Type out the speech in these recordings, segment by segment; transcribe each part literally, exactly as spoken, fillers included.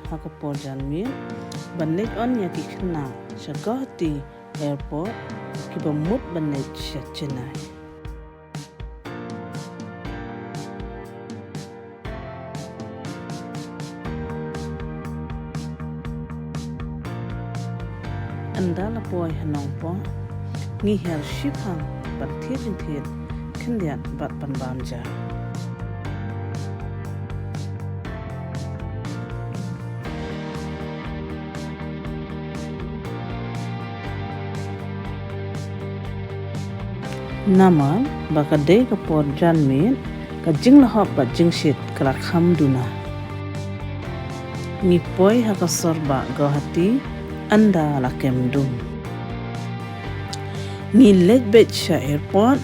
ha ka por janmiet ban leit on ïa ki khynnah sha Guwahati Airport kiba mut ban leit sha Chennai. Ynda la poi ha Nongpoh, ngi her shiphang ban thied jingthied khyndiat bad ban bam ja. Namar ba ka dei ka por janmiet, ka jinglahok bad jingshit ka la kham duna. Ngi poi ha ka sor bah Guwahati ynda la kem dum. Ngi leit beit sha airport,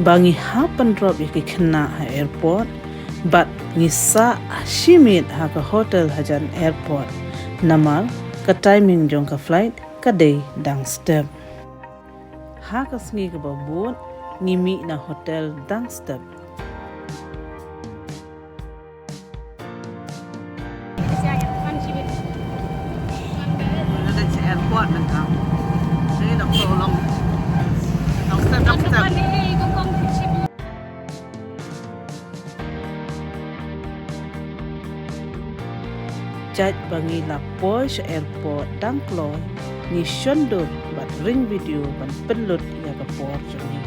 ba ngi hap ban drop ïa ki khynnah ha airport, bad ngi sah shi miet ha ka hotel hajan airport. Namar ka timing jong ka flight ka dei dang step. Ha ka sngi kaba bud ngi mih na hotel dang step. Airport nangta. Dang step, dang step. Jait ba ngi la poi sha airport dang kloi, ngi shon dur bad ring video ban pynlut ïa ka por jong ngi.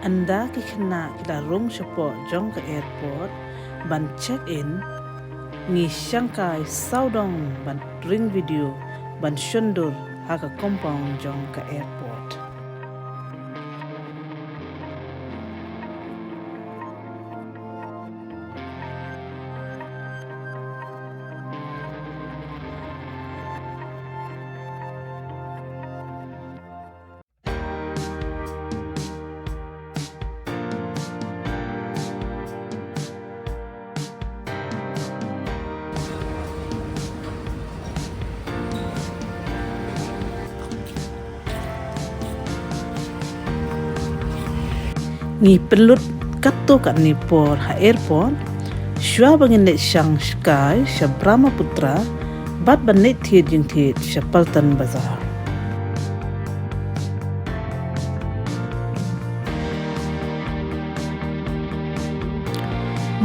Ynda ki khynnah ki la rung shapoh jong ka airport ban check in, ngi shangkai sawdong ban ring video ban shon dur ha ka compound jong ka airport. Ngi pynlut katto katne por ha airport, shuwa ba ngin leit shang shkai sha Brahmaputra, bad ban leit thied jingthied sha Paltan Bazar.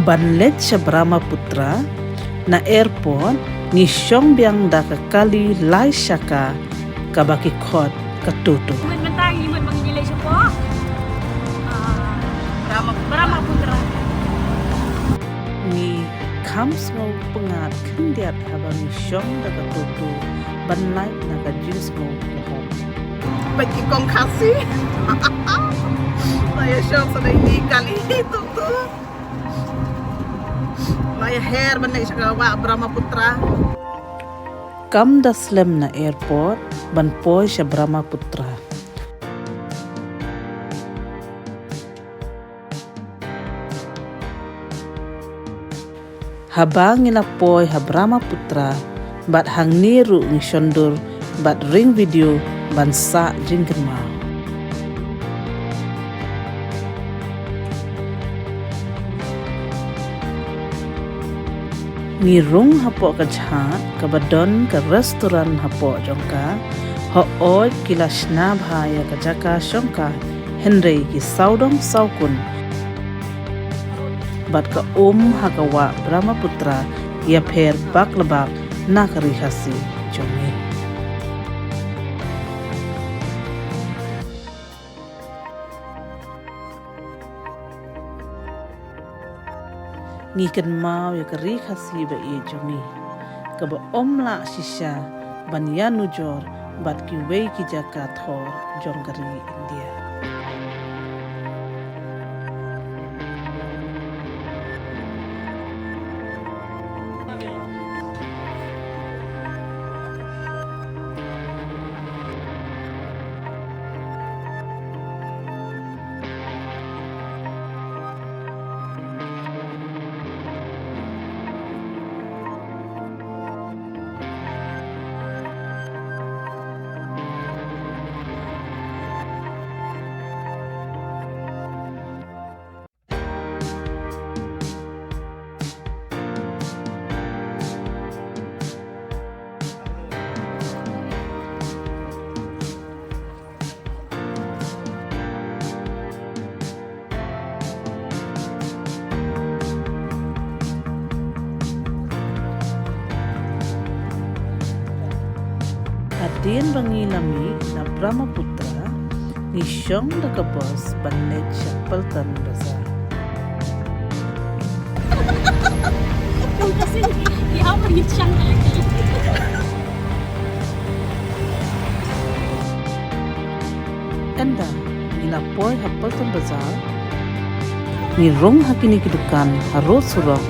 Ban leit sha Brahmaputra, na airport ngi shong biang da ka kali lai shaka kaba ki khot ka toto. Mynta ngi mut ba ngi leit shapoh, ah, Brahmaputra. Ngi kham sngew pyngngad khyndiat haba ngi shong da ka toto ban lait na ka jingsngew lehok. Peit ki kong Khasi. La ïa shong sa da ine i kali toto. La ïa her ban leit sha ka wah Brahmaputra. Kam da slem na airport ban poi sha Brahmaputra. Haba ngi la poi ha Brahmaputra, bad hangne ruh ngi shon dur bad ring video ban sah jingkynmaw. Ngi rung hapoh ka jhad kaba don ka restaurant hapoh jong ka, hooid ki la shna bha ïa ka jaka shong ka, hynrei ki sawdong sawkun. Bad ka um ha ka wah Brahmaputra ïapher bak la bak na ka ri Khasi jong ngi. Ngi kynmaw ïa ka ri Khasi ba ïeit jong ngi, kaba ym lah shisha ban ïanujor bad kiwei ki jaka thor jong ka ri India. Hadien ba ngi la mih na Brahmaputra, ngi shong da ka bus ban leit sha Paltan Bazar. Ynda ngi la poi ha Paltan Bazar, ngi rung ha kine ki dukan harud surok,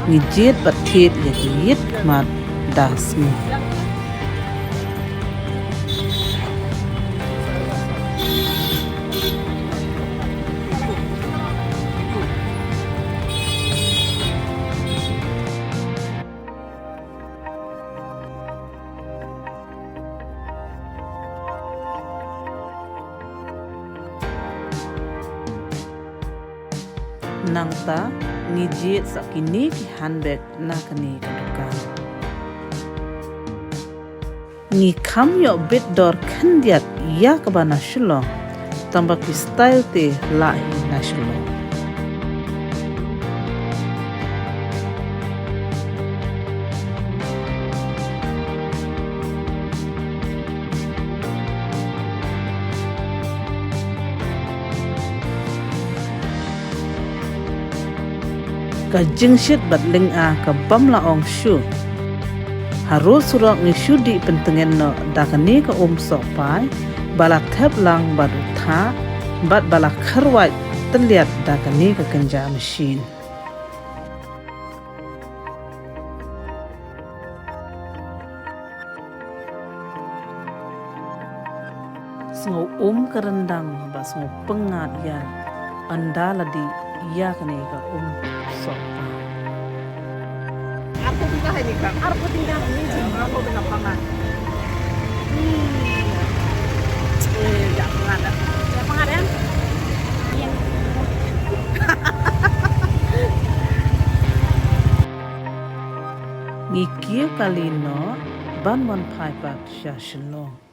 ngi jied bad thied ïa ki ïit khmat da sngi. Nangta ngi jied sa kine ki handbag na kane ka dukan. Ngi kham ïoh bit dor khyndiat ïa kaba na Shillong, tangba ki style te lah hi na Shillong. Ka jingshit bad lynga ka bym la ong shuh. Harud surok ngi shu dih pyntngen noh da kane ka um sohpai ba la thep lang bad u thah bad ba la kharwait tylliat da kane ka kynja machine. Sngew um ka ryndang ba sngew pyngngad ïa ynda la dih ïa kane ka um sohpai. Arphew tyngka hai ni ka, arphew tyngka ni jin arphew tyngka panga. Hmm. Eh, ja panga da. Ja panga da. Ngi kiew kali noh ban wan phai pat sha Shillong.